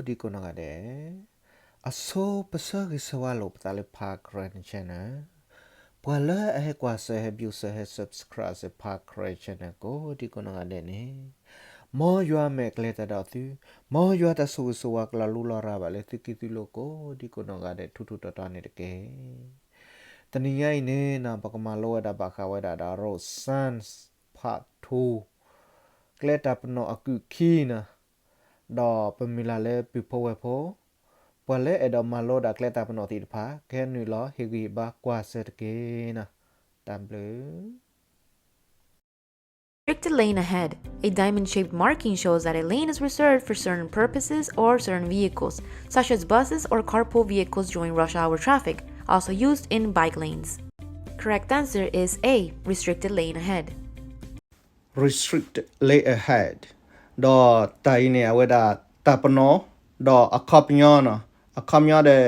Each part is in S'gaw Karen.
ဒံကိးနီၢ်ဂၤဒဲး, အဆိပဆၢဂ့ၤဆၢဝါလိာ်ပသးလၢ ဖါကရၢ channel, ပှၤလၢအဟဲကွၢ်စၢၤ ဟဲ view စၢၤ ဟဲ subscribe စၢၤ ဖါကရၢ channel ကိးဒံကိးနီၢ်ဂၤဒဲးန့ၣ်, မ်ယွၤမဲာ်ကျဲၤတၢ်ဒီးသု, မ်ယွၤတၢ်ဆိၣ်ဂ့ၤဆိၣ်ဝါကလီၤလူလီၤရၤဘၣ်လၢသုကံၢ်သုလိၤကိးဒံကိးနီၢ်ဂၤဒဲး ထူထူတီတီန့ၣ်တက့ၢ်. တနံၤညါအံၤန့ၣ် ပကမၤလိဝဲဒၣ်ဘၣ်ဃးဝဲဒၣ်ဒီး road signs part two, ကျဲတၢ်ပနီၣ်အကုၢ်ခံန့ၣ်, ဒီးပမုၢ်လၢ်လၢပုၢ်ဖိဝဲၢ်ဖိ, ပှၤလၢအဲၣ်ဒိးမၤလိဒၣ်ကျဲတၢ်ပနီၣ်သ့ၣ်တဖၣ် ကဟဲနုာ်လီၤဟ့ၣ်ဂံၢ်ဟ့ၣ်ဘါကွၢ်စၢၤတက့ၢ်န့ၣ်. တၢ်ဘျုး Restricted lane ahead. A diamond-shaped marking shows that a lane is reserved for certain purposes or certain vehicles, such as buses or carpool vehicles during rush hour traffic, also used in bike lanes. Correct answer is A, restricted lane ahead. Restricted lane ahead. ဒီးတၢ်အံၤန့ၣ် အဝဲဒၣ်တၢ်ပနီၣ်, ဒီးအခီပညီန့ၣ်, အခီပညီဒီး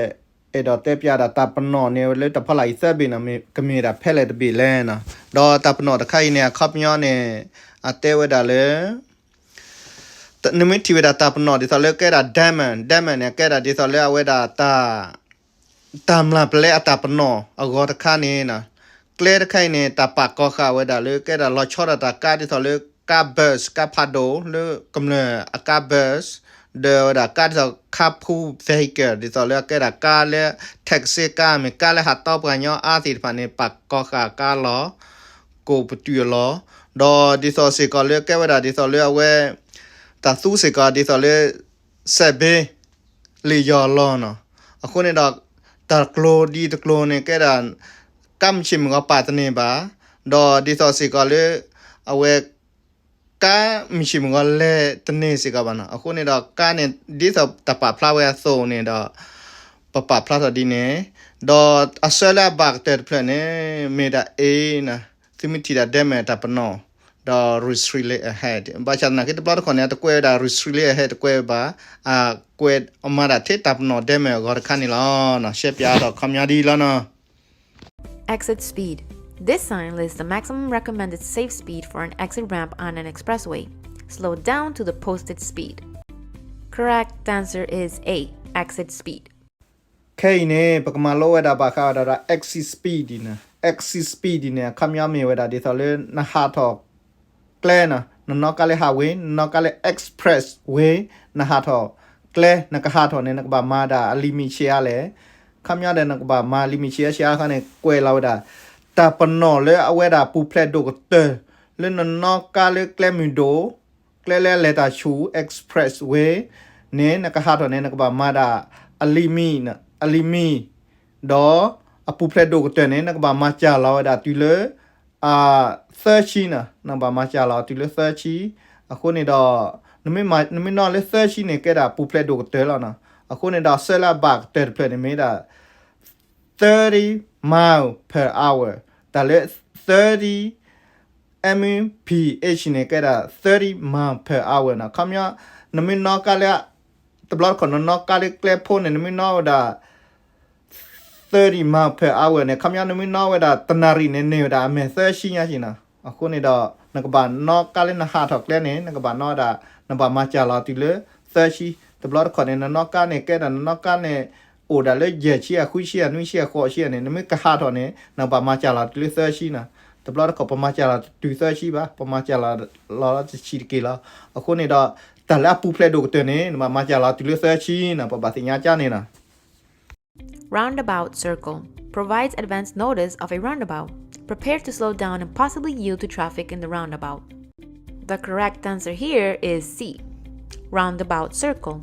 အဲၣ်ဒိးတဲပျးဒၣ်တၢ်ပနီၣ်န့ၣ် လၢတၢ်ဖီလာ်အံၤသၢဘ့ၣ်န့ၣ် ကမ့ၢ်ဒၣ်ဖဲလဲၣ်တဘ့ၣ်လဲၣ်န့ၣ်. ဒီးတၢ်ပနီၣ်တခါအံၤန့ၣ် အခီပညီန့ၣ် အတဲဝဲဒၣ်လၢ နမ့ၢ်ထံၣ်ဝဲဒၣ်တၢ်ပနီၣ်ဒ်သိးလၢကဲဒၣ် diamond, diamond န့ၣ် ကဲဒၣ်ဒ်သိးလၢအဝဲဒၣ်တၢ် တၢ်မျၢ်ပလဲအတၢ်ပနီၣ်အဂီၢ်တခါန့ၣ်, ကျဲတခါအံၤန့ၣ် တၢ်ပာ်ကီၤဃာ်ဝဲဒၣ်လၢကဲဒၣ်လီၤဆီဒၣ်တၢ်ကါဒ်သိးလၢကါ bus, ကါဖးဒိၣ် လၢကမျၢၢ်အကါ bus, ဒီးဝဲဒၣ်ကါဒ်သိး carpool vehicle ဒ်သိးလၢအကဲဒၣ်ကါလၢ taxi ကါ မ့ၢ်ကါလၢဟးတီပှၤကညီအါသ့ၣ်တဖၣ်န့ၣ် ပာ်ကီၤဃာ်ကါလီၤ ကိးပတုာ်အလီၢ်, ဒီးဒ်သိးစ့ၢ်ကီးလၢကဲဝဲဒၣ်ဒ်သိးလၢအဝဲ တၢ်သူစ့ၢ်ကီးဒ်သိးလၢ စဲးဘ့ လ့ၣ်ယီၤအလီၢ်န့ၣ်. အဃိန့ၣ်ဒီး တၢ်ကျိၤဒ်တကျိၤန့ၣ် ကဲဒၣ် ကါမုၢ်ဆ့ၣ်မုၢ်ဂီၤပာ်တန့ၢ်ဘၣ်, ဒီးဒ်သိးစ့ၢ်ကီးလၢ အဝဲ ကါမုၢ်ဆ့ၣ်မုၢ်ဂီၤလဲၤတန့ၢ်စ့ၢ်ကီးဘၣ်န့ၣ်. အဃိန့ၣ်ဒီးကါန့ၣ် ဒ်သိးတၢ်ပာ်ဖျါဝဲအသိးန့ၣ်ဒီး ပပာ်ဖျါထီၣ်ဒ်န့ၣ်, ဒီးအဆၢလၢအဘၣ်ကတၢၢ်တဖျၢၣ်န့ၣ် မ့ၢ်ဒၣ် A န့ၣ်, သုမ့ၢ်ထံၣ်ဒၣ် diamond တၢ်ပနီၣ် ဒီး restricted lane ahead ဘၣ်ဆၣ်သနာ်က့တဘျီတခီၣ်န့ၣ် အတကွဲးဝဲဒၣ် restricted lane ahead တကွဲးဘၣ်, အကွဲးအမၤဒၣ်ထဲတၢ်ပနီၣ် diamond အဂီၢ်တခါန့ၣ်လီၤ. ရှဲပၠးထီၣ်ခီပညီဒ်အံၤလီၤန့ၣ်. Exit speed. This sign lists the maximum recommended safe speed for an exit ramp on an expressway. Slow down to the posted speed. Correct answer is A, exit speed. ခဲအံၤန့ၣ် ပကမၤလိဝဲဒၣ်ဘၣ်ဃးဝဲဒၣ်ဒီး exit speed န့ၣ်, exit speed န့ၣ် အခီပညီမ့ၢ်ဝဲဒၣ်ဒ်သိးလၢနဟးထီၣ် ကျဲန့ၣ်, နနီၣ်ကါလၢ highway, နနီၣ်ကါလၢ expressway, နဟးထီၣ်ကျဲ, နကဟးထီၣ်န့ၣ် နကဘၣ်မၤဒၣ်အ limit ဆံးအါလဲၣ်. ခီပညီဒီးနကဘၣ်မၤ limit ဆံးအါဆံးအါခါန့ၣ် ကွဲးလီၤဝဲဒၣ် တၢ်ပနီၣ်လၢအဝဲဒၣ်ပူၤဖျဲးဒိၣ်ကတၢၢ် လၢနနီၣ်ကါလၢကျဲမုၢ်ဒိၣ်, ကျဲလၢအလဲၤတၢ်ဆူၣ် expressway န့ၣ် နကဟးထီၣ်န့ၣ် နကဘၣ်မၤဒၣ်အ limit, အ limit ဒီးအပူၤဖျဲးဒိၣ်ကတၢၢ်န့ၣ် နကဘၣ်မၤစှၤလီၤဝဲဒၣ်တုၤလၢ အ သၢဆံန့ၣ်, နကဘၣ်မၤစှၤလီၤတုၤလၢသၢဆံ. အဃိန့ၣ်ဒီး နမ့ၢ်နီၣ်လၢသၢဆံန့ၣ် ကဲဒၣ်ပူၤဖျဲးဒိၣ်ကတၢၢ်လီၤန့ၣ်. အဃိန့ၣ်ဒီး ဆၢလၢအဘၣ်ကတၢၢ်တဖျၢၣ်န့ၣ်မ့ၢ်ဒၣ် thirty mile per hour, တၢ်လၢ thirty mph န့ၣ် ကဲဒၣ် thirty mile per hour န့ၣ်. ခီပညီ နမ့ၢ်နီၣ်ကါလၢ တဘျီတခီၣ် နနီၣ်ကါလၢကျဲဖိန့ၣ် နမ့ၢ်နီၣ်ဝဲဒၣ် thirty mile per hour န့ၣ် ခီပညီ နမ့ၢ်နီၣ်ဝဲဒၣ်တနၣ်ရံၣ်န့ၣ် န့ၢ်ဝဲဒၣ်အမဲာ်သၢဆံညါက့ၤန့ၣ်. အဃိန့ၣ်ဒီး နကဘၣ်နီၣ်ကါလၢနဟးထီၣ်ကျဲန့ၣ် နကဘၣ်နီၣ်ဝဲဒၣ် နဘၣ်မၤစှၤလီၤတုၤလၢသၢဆံ. တဘျီတခီၣ်န့ၣ် နနီၣ်ကါန့ၣ် ကဲဒၣ်နနီၣ်ကါန့ၣ် အိၣ်ဒၣ်လၢယဲၢ်ဆံ အဃုဆံ အနွံဆံ အဃိးဆံန့ၣ် နမ့ၢ်ကဟးထီၣ်န့ၣ် နကဘၣ်မၤစှၤလီၤတုၤလၢသၢဆံန့ၣ်. တဘျီတခီၣ် ပမၤစှၤလီၤတုၤသၢဆံဘၣ်, ပမၤစှၤလီၤလီၤတဆံးတက့ၢ်လီၤ. အဃိန့ၣ်ဒီး တၢ်လၢအပူၤဖျဲးဒိၣ်ကတၢၢ်န့ၣ် နဘၣ်မၤစှၤလီၤတုၤလၢသၢဆံန့�် ပဘၣ်သ့ၣ်ညါကန့ၣ်လီၤ. Roundabout circle provides advance notice of a roundabout. Prepare to slow down and possibly yield to traffic in the roundabout. The correct answer here is C, roundabout circle.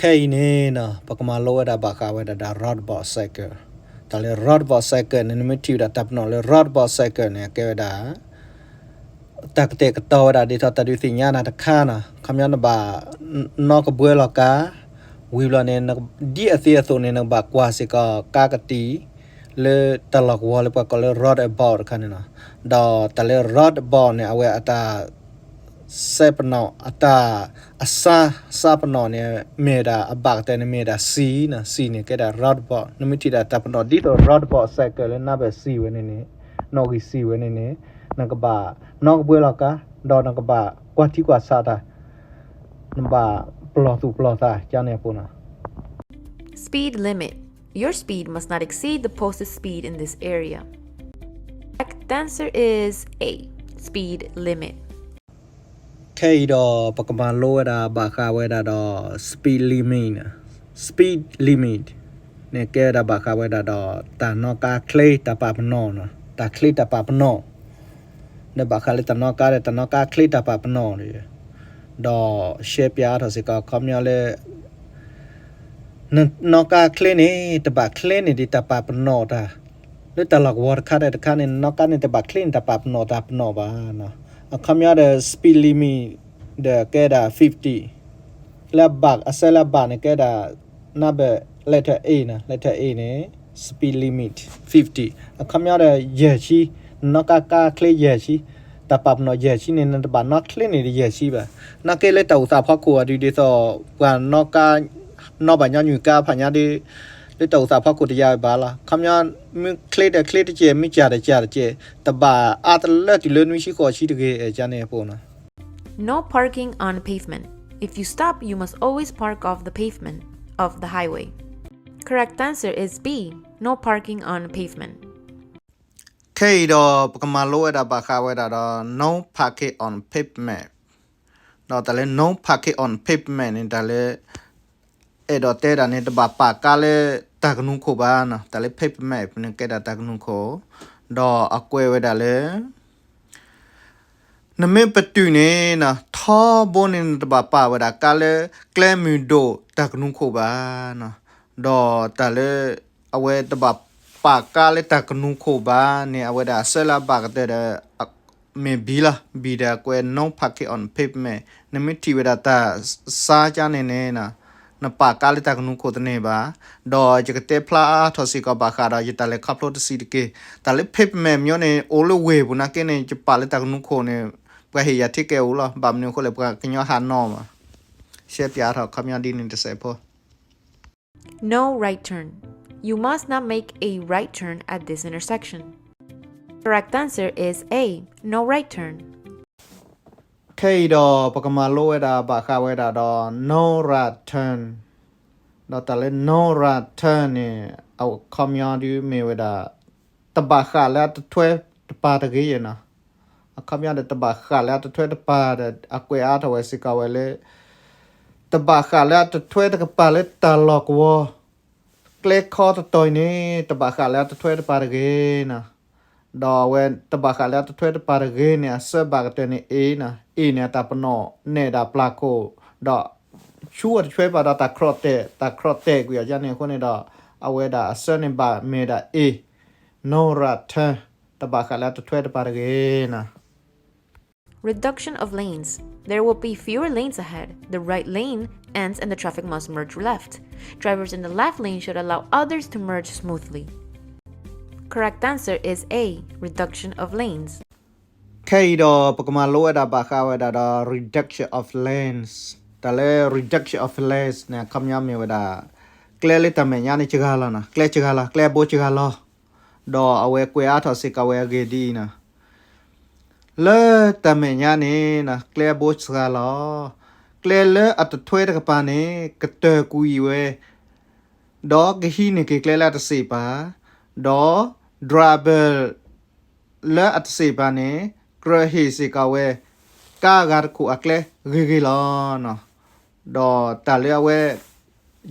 ခဲအံၤန့ၣ် ပကမၤလိဝဲဒၣ်ဘၣ်ဃးဝဲဒၣ်ဒီး roundabout circle. တၢ်လၢ roundabout circle န့ၣ် နမ့ၢ်ထံၣ်ဝဲဒၣ်တၢ်ပနီၣ်လၢ roundabout circle န့ၣ် အကဲဝဲဒၣ် တၢ်ကတဲာ်ကတီၤဝဲဒၣ်ဒ်သိးတၢ်ဒုးသ့ၣ်ညါနၤတခါန့ၣ်. ခီပညီ နဘၣ်နီၣ်ကဘှဲလီၤကါ, ဝံၤဘျီန့ၣ် ဒ်အသ့အသိးန့ၣ် နကဘၣ်ကွၢ်စ့ၢ်ကီးကါကတံာ် လၢတၢ်လီၢ်ကဝီၤလၢပှၤကိးလၢ roundabout တခါန့ၣ်လီၤ. ဒီးတၢ်လၢ roundabout န့ၣ် အဝဲအတၢ် စဲပနီၣ် အတၢ် အစါ စါပနီၣ်န့ၣ် မ့ၢ်ဝဲဒၣ်အဘၣ်ကတၢၢ်န့ၣ် မ့ၢ်ဝဲဒၣ် C န့ၣ်, C န့ၣ် ကဲဒၣ် roundabout. နမ့ၢ်ထံၣ်ဒၣ်တၢ်ပနီၣ်ဒ်သိး roundabout circle လၢနဘၣ် C ဝဲန့ၣ်န့ၣ်, နီၣ်ဂံၢ် C ဝဲန့ၣ်န့ၣ် နကဘၣ်နီၣ်ကဘှဲလီၤကါ, ဒီးနကဘၣ်ကွၢ်ထံကွၢ်ဆးတၢ်, နဘၣ် ပလီၢ်သူၣ်ပလီၢ်သးကန့ၣ်အပူၤနီၤ. Speed limit. Your speed must not exceed the posted speed in this area. Correct answer is A, speed limit. ခဲအံၤဒီး ပကမၤလိဝဲဒၣ်ဘၣ်ဃးဝဲဒၣ်ဒီး speed limit နီၤ. Speed limit န့ၣ် ကဲဝဲဒၣ်ဘၣ်ဃးဝဲဒၣ်ဒီး တၢ်နီၣ်ကါချ့တၢ်ပာ်ပနီၣ်နီၤ, တၢ်ချ့တၢ်ပာ်ပနီၣ်, ဒီးဘၣ်ဃးလၢတၢ်နီၣ်ကါဒီး တၢ်နီၣ်ကါချ့တၢ်ပာ်ပနီၣ်, ဒီးရှဲပၠးအါထီၣ်စ့ၢ်ကီး အခီပညီလၢ နနီၣ်ကါချ့န့ၣ် တဘၣ်ချ့န့ၢ်ဒံးတၢ်ပာ်ပနီၣ်တၢ်, လၢတၢ်လီၢ်ကဝီၤတခါဒီးတခါန့ၣ် နနီၣ်ကါန့ၣ် တဘၣ်ချ့န့ၢ်တၢ်ပာ်ပနီၣ်တၢ်ပနီၣ်ဘၣ်နီၤ. အခီပညီဒီး speed limit ဒီးကဲဒၣ် fifty, လၢအဘၣ် အဆၢလၢအဘၣ်န့ၣ် ကဲဒၣ် number letter A နီၤ, letter A န့ၣ် speed limit fifty. အခီပညီဒီး ယဲၢ်ဆံ, နနီၣ်ကါကါချ့ယဲၢ်ဆံ, တၢ်ပာ်ပနီၣ်ယဲၢ်ဆံန့ၣ် နတဘၣ်နီၣ်ချ့န့ၢ်ဒံးယဲၢ်ဆံဘၣ်. နာ်က့လၢတၢ်အိၣ်သးဖီခိၣ်အဒုးဒ်သိး ပှၤနီၣ်ကါ နီၣ်ဘၣ်ညီနုၢ်ကါဖးညါဒီး လၢတၢ်အိၣ်သးဖီခိၣ်တယၤဘၣ်လီၤ. အခီပညီ မ့ၢ်ချ့ဒီးချ့တကဲး, မ့ၢ်ကၢ်ဒီးကၢ်တကဲး, တဘၣ်အါတလၢတုၤလၢနွံဆံဃိးဆံတဂ့ၤ အဲၣ်ကန့ၣ်အပူၤနီၤ. No parking on pavement. If you stop, you must always park off the pavement of the highway. Correct answer is B, no parking on pavement. ခဲအံၤဒီး ပကမၤလိဝဲဒၣ်ဘၣ်ဃးဝဲဒၣ်ဒီး no parking on pavement. ဒီးတၢ်လၢ no parking on pavement န့ၣ် တၢ်လၢ အဲၣ်ဒိးတဲဒၣ်န့ၣ် တဘၣ်ပာ်ကါလၢတၢ်ကနူၤခိၣ်ဘၣ်နီၤ, တၢ်လၢ pavement န့ၣ် ကဲဒၣ်တၢ်ကနူၤခိၣ်, ဒီးအကွဲးဝဲဒၣ်လၢ နမ့ၢ်ပတုာ်န့ၣ်နီၤ ထီဘိန့ၣ် နတဘၣ်ပာ်ဝဲဒၣ်ကါလၢ ကျဲမုၢ်ဒိၣ်တၢ်ကနူၤခိၣ်ဘၣ်နီၤ, ဒီးတၢ်လၢ အဝဲတဘၣ်ပာ်ကါလၢတၢ်ကနူၤခိၣ်ဘၣ်န့ၣ် အဝဲဒၣ်အဆၢလၢအဘၣ်ကတၢၢ်ဒီး မ့ၢ် B လီၤ. B ဒီးအကွဲး no parking on pavement. နမ့ၢ်ထံၣ်ဝဲဒၣ်တၢ်ဆါကါန့ၣ်န့ၣ် နပာ်ကါလၢတၢ်ကနူၤခိၣ်တန့ၢ်ဘၣ်. ဒီးယကတဲဖျါအါထီၣ်စ့ၢ်ကီးဘၣ်ဃးဒီးယတၢ်လဲၤခီဖျိတဆံးတက့ၢ်. တၢ်လၢ pavement မ့ၢ်န့ၣ် အိၣ်လၢဝ့ၢ်ပူၤနာ်က့န့ၣ် ယပာ်လၢတၢ်ကနူၤခိၣ်န့ၣ် ပှၤဟ့ၣ်ယၤထံကဲၢ်အိၣ်လီၤ. ဘၣ်မနုၤအဃိလဲၣ် ပှၤကညီဟးနီၢ်မး. ရှဲပၠးထီၣ်ခီပညီဒ်န့ၣ်တစဲးဖိ. No right turn. You must not make a right turn at this intersection. Correct answer is A, no right turn. ခဲအံၤဒီး ပကမၤလိဝဲဒၣ်ဘၣ်ဃးဝဲဒၣ်ဒီး no right turn. ဒီးတၢ်လၢ no right turn န့ၣ် အခီပညီဒုးမ့ၢ်ဝဲဒၣ် တဘၣ်ဃးလၢအတထွဲတပၤတဂ့ၤနီၤ. အခီပညီဒီး တဘၣ်ဃးလၢအတထွဲတပၤဒီး အကွဲးအါထီၣ်ဝဲစ့ၢ်ကီးဝဲလၢ တဘၣ်ဃးလၢအတထွဲတကပၤလၢတၢ်လီၢ်ကဝီၤ ကျဲခီတတီၤအံၤန့ၣ် တဘၣ်ဃးလၢအတထွဲတပၤတဂ့ၤနီၤ. ဒီးအဝဲတဘၣ်ဃးလၢအတထွဲတပၤတဂ့ၤန့ၣ် အဆၢဘၣ်ကတၢၢ်န့ၣ် A နီၤ. A န့ၣ် အတၢ်ပနီၣ်နဲၣ်ဒၣ်ပျၢ်ခိၣ် ဒီး ဆူအတထွဲဘၣ်ဒီးတၢ် cross တဲာ် တၢ် cross တဲာ်ကွံာ်အီၤန့ၣ်အဃိန့ၣ်ဒီး အဝဲဒၣ်အဆၢန့ၣ်ဘၣ်မ့ၢ်ဒၣ် A, no right turn, တဘၣ်ဃးလၢအတထွဲတပၤတဂ့ၤနီၤ. Reduction of lanes. There will be fewer lanes ahead. The right lane ends and the traffic must merge left. Drivers in the left lane should allow others to merge smoothly. Correct answer is A, reduction of lanes. ခဲအံၤဒီး ပကမၤလိဝဲဒၣ်ဘၣ်ဃးဝဲဒၣ်ဒီး reduction of lanes. တၢ်လၢ reduction of lanes န့ၣ် အခီပညီမ့ၢ်ဝဲဒၣ် ကျဲလၢတၢ်မဲာ်ညါန့ၣ် စှၤလီၤနီၤ, ကျဲစှၤလီၤ, ကျဲအဘိစှၤလီၤ. ဒီးအဝဲကွဲးအါထီၣ်စ့ၢ်ကီးဝဲအဂ့ၢ်ဒ်အံၤနီၤ, လၢတၢ်မဲာ်ညါန့ၣ် ကျဲအဘိစှၤလီၤ, ကျဲလၢအတထွဲတကပၤန့ၣ် ကတၢၢ်ကွံာ်ဝဲ, ဒီးကဟံးန့ၢ်က့ၤကျဲလၢအတစ့ၣ်ပၤ, ဒီး driver လၢအတစ့ၣ်ပၤန့ၣ် ကြၢးဟ့ၣ်စ့ၢ်ကီးဝဲ ကါဂၤတခိၣ်အကျဲဂ့ၤဂ့ၤလီၤ. ဒီးတၢ်လၢအဝဲ ယ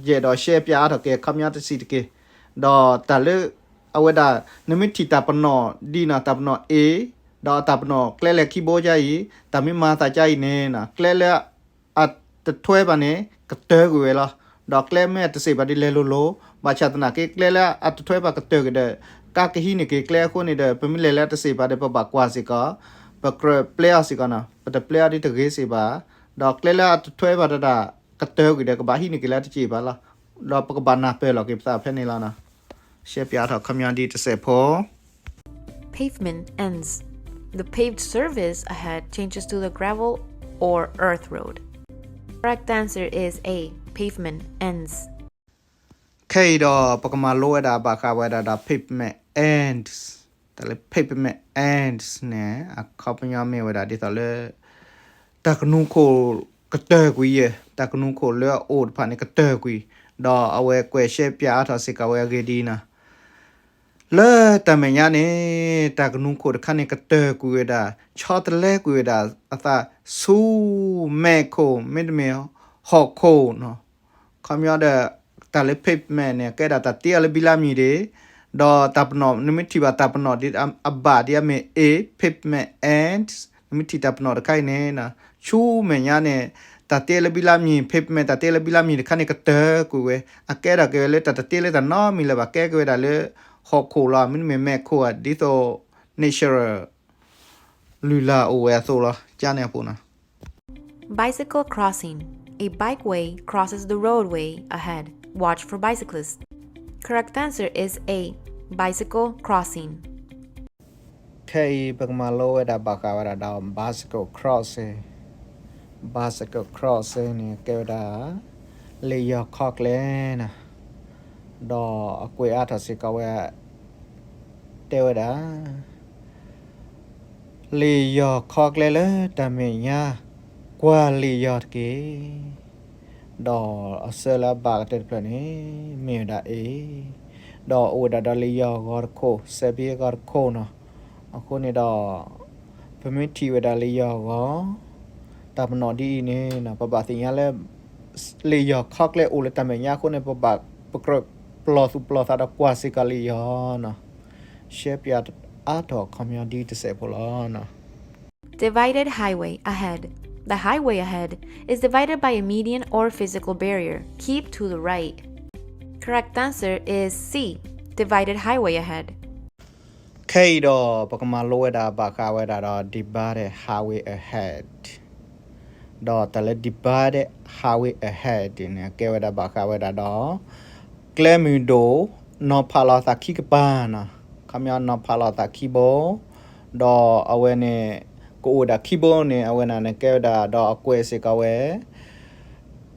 အဲၣ်ဒိးရှဲပၠးအါထီၣ်က့ၤအခီပညီတဆံးတက့ၢ်. ဒီးတၢ်လၢ အဝဲဒၣ် နမ့ၢ်ထံၣ်တၢ်ပနီၣ်ဒ်နီၤ တၢ်ပနီၣ် A ဒီးတၢ်ပနီၣ်ကျဲလဲၤခံဘိကါအံၤ တၢ်မ့ၢ်မၤသးကါအံၤန့ၣ် ကျဲလၢ အတထွဲဘၣ်န့ၣ် ကတၢၢ်ကွံာ်ဝဲလီၤ. ဒီးကျဲမ့ၢ်အတစ့ၣ်ပၤဒ်လဲၤလိၤလိၤ, ဘၣ်ဆၣ်သနာ်က့ ကျဲလၢအတထွဲဘၣ်ကတၢၢ်ကွံာ်ဒီး ကါကဟံးန့ၢ်က့ၤကျဲအဃိန့ၣ်ဒီး ပမ့ၢ်လဲၤလၢအတစ့ၣ်ပၤဒီး ပဘၣ်ကွၢ်စ့ၢ်ကီး, ပကြၢးပျဲအီၤစ့ၢ်ကီးနီၤ, ပတပျဲအီၤဒ်တဂ့ၤစ့ၢ်ဘၣ်. ဒီးကျဲလၢအတထွဲဘၣ်တဒၣ် ကတၢၢ်ကွံာ်ဒီး ကဘၣ်ဟံးန့ၢ်က့ၤလၢအတစ့ၣ်ပၤလီၤ. ဒီးပကဘၣ်နၢ်ပၢၢ်လီၤက့ၤပသးဖဲန့ၣ်လီၤနီၤ. ရှဲပၠးထီၣ်ခီပညီဒ်တစဲးဖိ Pavement ends. The paved surface ahead changes to the gravel or earth road. Correct answer is A, pavement ends. ခဲအံၤဒီး ပကမၤလိဝဲဒၣ်ဘၣ်ဃးဝဲဒၣ်ဒီး pavement ends. တၢ်လၢ pavement ends န့ၣ် အခီပညီမ့ၢ်ဝဲဒၣ်ဒ်သိးလၢ တၢ်ကနူၤခိၣ်ကတၢၢ်ကွံာ်ယဲၢ် တၢ်ကနူခိၣ်လၢအအိၣ်တဖၣ်န့ၣ်ကတၢၢ်ကွံာ်, ဒီးအဝဲကွဲးရှဲပၠးအါထီၣ်စ့ၢ်ကီးဝဲအဂ့ၢ်ဒ်အံၤနီၤ လၢတၢ်မဲာ်ညါန့ၣ် တၢ်ကနူခိၣ်တခါန့ၣ်ကတၢၢ်ကွံာ်ဝဲဒၣ် ဆီတလဲကွံာ်ဝဲဒၣ်အသးဆူမဲာ်ခိၣ် မ့တမ့ၢ်ဟီၣ်ခိၣ်နီၤ. ခီပညီဒီး တၢ်လၢ pavement န့ၣ် ကဲဒၣ်တၢ်တ့အီၤလၢဘံလါမံၤဒၣ်, ဒီးတၢ်ပနီၣ် နမ့ၢ်ထံၣ်ဘၣ်တၢ်ပနီၣ်ဒ်အဘၣ်ဒ်အမ့ၢ် A pavement and နမ့ၢ်ထံၣ်တၢ်ပနီၣ်တခါအံၤန့ၣ် ဆူမဲာ်ညါန့ၣ် တၢ်တ့လၢဘံလါမံၤ pavement တၢ်တ့လၢဘံလါမံၤတခါန့ၣ် ကတၢၢ်ကွံာ်ဝဲ, အကဲဒၣ်က့ၤဝဲလၢတၢ်တတ့လၢတၢ်နီတမံၤလၢၤဘၣ် ကဲက့ၤဝဲဒၣ်လၢ ဟီၣ်ခိၣ်လီၤ မ့တမ့ၢ်မဲးခိၣ်ဧါ ဒ်သိး nature လုၢ်လၢ်အိၣ်ဝဲအသိးလီၤ ကန့ၣ်အပူၤနီၤ. Bicycle crossing. A bikeway crosses the roadway ahead. Watch for bicyclists. Correct answer is A, bicycle crossing. ခဲအံၤပကမၤလိဝဲဒၣ်ဘၣ်ဃးဝဲဒၣ်ဒီး bicycle crossing, bicycle crossing န့ၣ် ကဲဝဲဒၣ် လ့ၣ်ယီၤခီကျဲနီၤ, ဒီးအကွဲးအါထီၣ်စ့ၢ်ကီးဝဲ တဲဝဲဒၣ် လ့ၣ်ယီၤခီကျဲလၢတၢ်မဲာ်ညါ ကွၢ်လ့ၣ်ယီၤတက့ၢ်. ဒီးအဆၢလၢအဘၣ်ကတၢၢ်တဖျၢၣ်န့ၣ် မ့ၢ်ဝဲဒၣ် A, ဒီးအိၣ်ဝဲဒၣ်ဒီးလ့ၣ်ယီၤဂီၤတခိၣ် စဲးဘ့ဂီၤတခိၣ်နီၤ. အဃိန့ၣ်ဒီး ပမ့ၢ်ထံၣ်ဝဲဒၣ်လ့ၣ်ယီၤဂီၤ တၢ်ပနီၣ်ဒ်အံၤန့ၣ် ပဘၣ်သ့ၣ်ညါလၢ လ့ၣ်ယီၤခီကျဲအိၣ်လၢတၢ်မဲာ်ညါအဃိန့ၣ် ပဘၣ်ပကြၢးပလီၢ်သူၣ်ပလီၢ်သးဒီးကွၢ်စ့ၢ်ကီးလ့ၣ်ယီၤနီၤ. ရှဲပၠးအါထီၣ်ခီပညီဒ်တစဲးဖိလီၤနီၤ. Divided highway ahead. The highway ahead is divided by a median or physical barrier. Keep to the right. Correct answer is C, divided highway ahead. ခဲအံၤဒီးပကမၤလိဝဲဒၣ်ဘၣ်ဃးဝဲဒၣ်ဒီး divided highway ahead, ဒီးတၢ်လၢ divided highway ahead န့ၣ် ကဲဝဲဒၣ်ဘၣ်ဃးဝဲဒၣ်ဒီး ကျဲမုၢ်ဒိၣ် နီၤဖးလီၤသးခံကပၤနီၤ, ခီပညီနီၤဖးလီၤသးခံဘိ, ဒီးအဝဲန့ၣ် ကအိၣ်ဝဲဒၣ်ခံဘိန့ၣ် အဝဲန့ၣ်န့ၣ် ကဲဝဲဒၣ်ဒီးအကွဲးစ့ၢ်ကီးဝဲ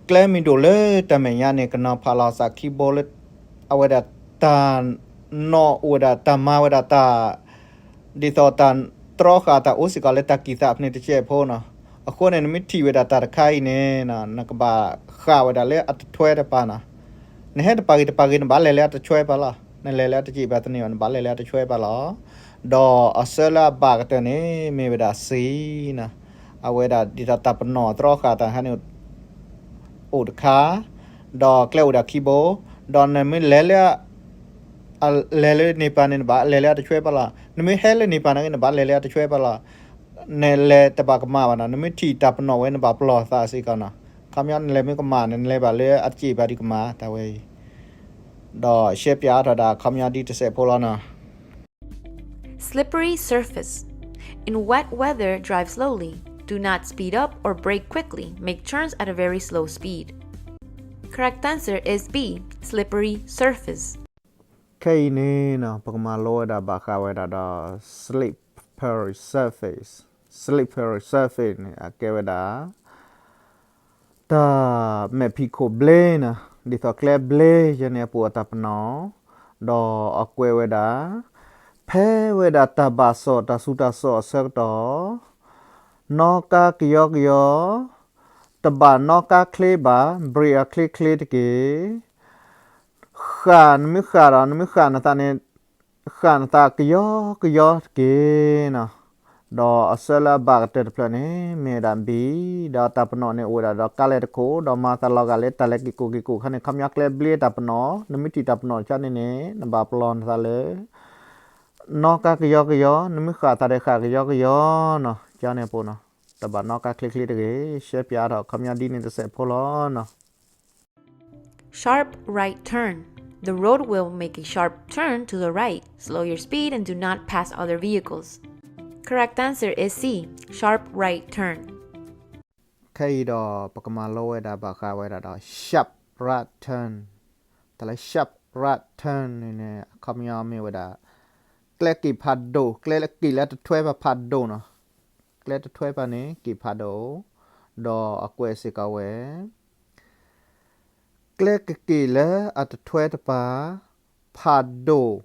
ကျဲမုၢ်ဒိၣ်လၢတၢ်မဲာ်ညါန့ၣ် ကနီၤဖးလီၤသးခံဘိလၢ အဝဲဒၣ်တၢ်နီၣ်အိၣ်ဝဲဒၣ်တၢ်မၤဝဲဒၣ်တၢ် ဒ်သိးတၢ်တြီဃာ်တၢ်အိၣ်စ့ၢ်ကီးလၢတၢ်ကံၢ်သးဖဲန့ၣ်တစဲးဖိနီၤ. အဃိန့ၣ် နမ့ၢ်ထံၣ်ဝဲဒၣ်တၢ်တခါအံၤန့ၣ် နကဘၣ်ဃာ်ဝဲဒၣ်လၢအတထွဲတပၤနီၤ. နဟဲတပၤဂ့ၤတပၤဂ့ၤ နဘၣ်လဲၤလၢအတထွဲပၤလီၤ. နလဲၤလၢအတစံးဘၣ်တန့ၢ်ဘၣ် နဘၣ်လဲၤလၢအတထွဲပၤလီၤ. ဒီးအဆၢလၢအဘၣ်ကတၢၢ်န့ၣ် မ့ၢ်ဝဲဒၣ် C နီၤ, အဝဲဒၣ်ဒ်သိးတၢ်ပနီၣ်တြီဃာ်တၢ်ဟဲန့ၣ် အိၣ်တခါ, ဒီးကျဲအိၣ်ဒၣ်ခံဘိ, ဒီးနမ့ၢ်လဲၤလၢ လဲၤလၢန့ၣ်ပၤန့ၣ် နဘၣ်လဲၤလၢအတထွဲပၤလီၤ. နမ့ၢ်ဟဲလၢန့ၣ်ပၤန့ၣ် နဘၣ်လဲၤလၢအတထွဲပၤလီၤ. နလဲၤတဘၣ်ကမၣ်ဘၣ်နီၤ. နမ့ၢ်ထံၣ်တၢ်ပနီၣ်ဝဲ နဘၣ်ပလီၢ်သးစ့ၢ်ကီးနီၤ. ခီပညီနလဲၤမ့ၢ်ကမၣ်န့ၣ် နလဲၤဘၣ်လၢအတစံးဘၣ်ဒံးကမၣ်တၢ်ဝဲအံၤ, ဒီးရှဲပၠးအါထီၣ်ဒၣ်ခီပညီဒ်တစဲးဖိလီၤနီၤ. Slippery surface. In wet weather, drive slowly. Do not speed up or brake quickly. Make turns at a very slow speed. Correct answer is B, slippery surface. ခဲအံၤန့ၣ်နီၤ ပကမၤလိဝဲဒၣ်ဘၣ်ဃးဝဲဒၣ်ဒီး slippery surface, slippery surface န့ၣ် အကဲဝဲဒၣ် တၢ်မဲာ်ဖံးခိၣ်ဘျ့နီၤ, ဒ်သိးကျဲဘျ့ယဲန့ၣ်အပူၤအတၢ်ပနီၣ်, ဒီးအကွဲးဝဲဒၣ် ဖဲဝဲဒၣ်တၢ်ဘၣ်စီၣ်တၢ်ဆူးတၢ်စီၣ်အဆၢကတီၢ်, နီၣ်ကါကယီကယီ, တဘၣ်နီၣ်ကါချ့ဘၣ်, brake အချ့ချ့တက့ၢ်. ဃာ် နမ့ၢ်ဃာ်ဒီး နမ့ၢ်ဃာ်နသးန့ၣ် ဃာ်နသးကယီကယီတက့ၢ်နီၤ. ဒီးအဆၢလၢအဘၣ်ကတၢၢ်တဖျၢၣ်န့ၣ် မ့ၢ်ဝဲဒၣ် B, ဒီးတၢ်ပနီၣ်န့ၣ်အိၣ်ဝဲဒၣ်ဒီးကါလဲၢ်တခိၣ် ဒီးမၤသးလီၤဂာ်လၢတၢ်လဲၤက့ၤကိၢ်က့ၤကိၢ်ခါန့ၣ် ခီပညီကျဲဘျ့တၢ်ပနီၣ်, နမ့ၢ်ထံၣ်တၢ်ပနီၣ်တခါန့ၣ်န့ၣ် နဘၣ်ပလီၢ်နသးလၢ နီၣ်ကါကယီကယီ, နမ့ၢ်ဃာ်သးဒီးဃာ်ကယီကယီနီၤ, ကန့ၣ်အပူၤနီၤ, တဘၣ်နီၣ်ကါချ့ချ့တဂ့ၤ, ရှဲပၠးအါထီၣ်ခီပညီဒ်န့ၣ်တစဲးဖိလီၤနီၤ. Sharp right turn. The road will make a sharp turn to the right. Slow your speed and do not pass other vehicles. Correct answer is C, sharp right turn. ခဲအံၤဒီးပကမၤလိဝဲဒၣ်ဘၣ်ဃးဝဲဒၣ်ဒီး sharp right turn, တၢ်လၢ sharp right turn န့ၣ်န့ၣ် အခီပညီမ့ၢ်ဝဲဒၣ် ကျဲက့ၤဖးဒိၣ်, ကျဲက့ၤလၢတထွဲပၤဖးဒိၣ်နီၤ, ကျဲတထွဲပၤန့ၣ် က့ၤဖးဒိၣ်, ဒီးအကွဲးစ့ၢ်ကီးဝဲ ကျဲကက့ၤလၢအတထွဲတပၤ ဖးဒိၣ်,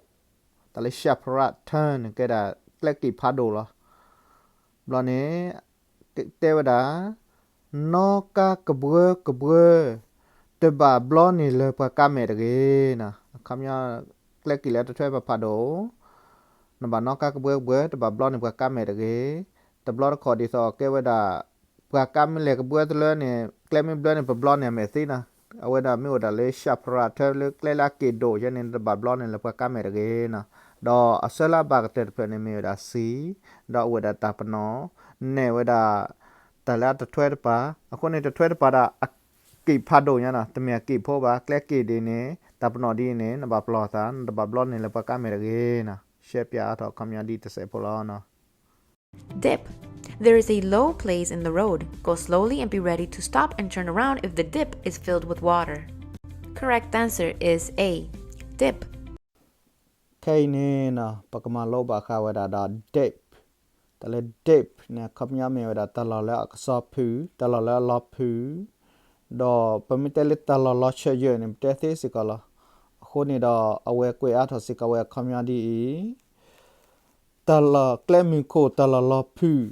တၢ်လၢ sharp right turn န့ၣ် ကဲဒၣ်ကျဲက့ၤဖးဒိၣ်လီၤ. ဘျီန့ၣ် တဲဝဲဒၣ် နီၣ်ကါကဘှၢကဘှၢ တဘၣ်ဘျီန့ၢ်လၢပှၤကါမဲာ်တဂ့ၤနီၤ. အခီပညီ ကျဲက့ၣ်လၢတထွဲပဖးဒိၣ် နဘၣ်နီၣ်ကါကဘှၢကဘှၢ တဘၣ်ဘျီန့ၢ်ပှၤကါမဲာ်တဂ့ၤ. တဘျီတခီၣ်ဒ်သိးကဲဝဲဒၣ် ပှၤကါမ့ၢ်လဲၤကဘှၢတလၢန့ၣ် ကျဲမ့ၢ်ဘျၢန့ၣ် ပဘျီန့ၢ်အမဲာ်သ့နီၤ. အဝဲဒၣ်မ့ၢ်အိၣ်ဒၣ်လၢၡၣ်ဖရၣ်ထၢလၢကျဲလၢအက့ၣ်ဒိၣ်ယဲန့ၣ် တဘၣ်ဘျီန့ၢ်လၢပှၤကါမဲာ်တဂ့ၤနီၤ. ဒီးအဆၢလၢအဘၣ်ကတၢၢ်တဖျၢၣ်န့ၣ်မ့ၢ်ဝဲဒၣ် C, ဒီးအိၣ်ဝဲဒၣ်တၢ်ပနီၣ် နဲၣ်ဝဲဒၣ် တၢ်လၢအတထွဲတပၤ, အဃိန့ၣ်တထွဲတပၤဒီးအက့ၣ်ဖးဒိၣ်ညါနီၤ, တမ့ၢ်အက့ၣ်ဖိဘၣ်, ကျဲက့ၣ်ဒ်န့ၣ် တၢ်ပနီၣ်ဒ်အံၤန့ၣ် နဘၣ်ပလီၢ်သး နတဘၣ်ဘျီန့ၢ်လၢပှၤကါမဲာ်တဂ့ၤနီၤ. ရှဲပၠးအါထီၣ်အခီပညီဒ်တစဲးဖိလီၤနီၤ. Dip. There is a low place in the road. Go slowly and be ready to stop and turn around if the dip is filled with water. Correct answer is A. Dip. ခဲအံၤန့ၣ်နီၤ ပကမၤလိဘၣ်ဃးဝဲဒၣ်ဒီး dip. တၢ်လၢ dip န့ၣ် အခီပညီမ့ၢ်ဝဲဒၣ် တၢ်လီၢ်လၢအကစီၤဖုၣ်, တၢ်လီၢ်လၢအလီၤဖုၣ်, ဒီးပမ့ၢ်တဲလၢတၢ်လီၢ်လီၤဆၢၣ်ယၢၢ်န့ၣ် ပတဲသ့စ့ၢ်ကီးလီၤ. အဃိန့ၣ်ဒီး အဝဲကွဲးအါထီၣ်စ့ၢ်ကီးဝဲအခီပညီဒ်အံၤ, တၢ်လီၢ်ကျဲမုၢ်ခိၣ် တၢ်လီၢ်လီၤဖုၣ်,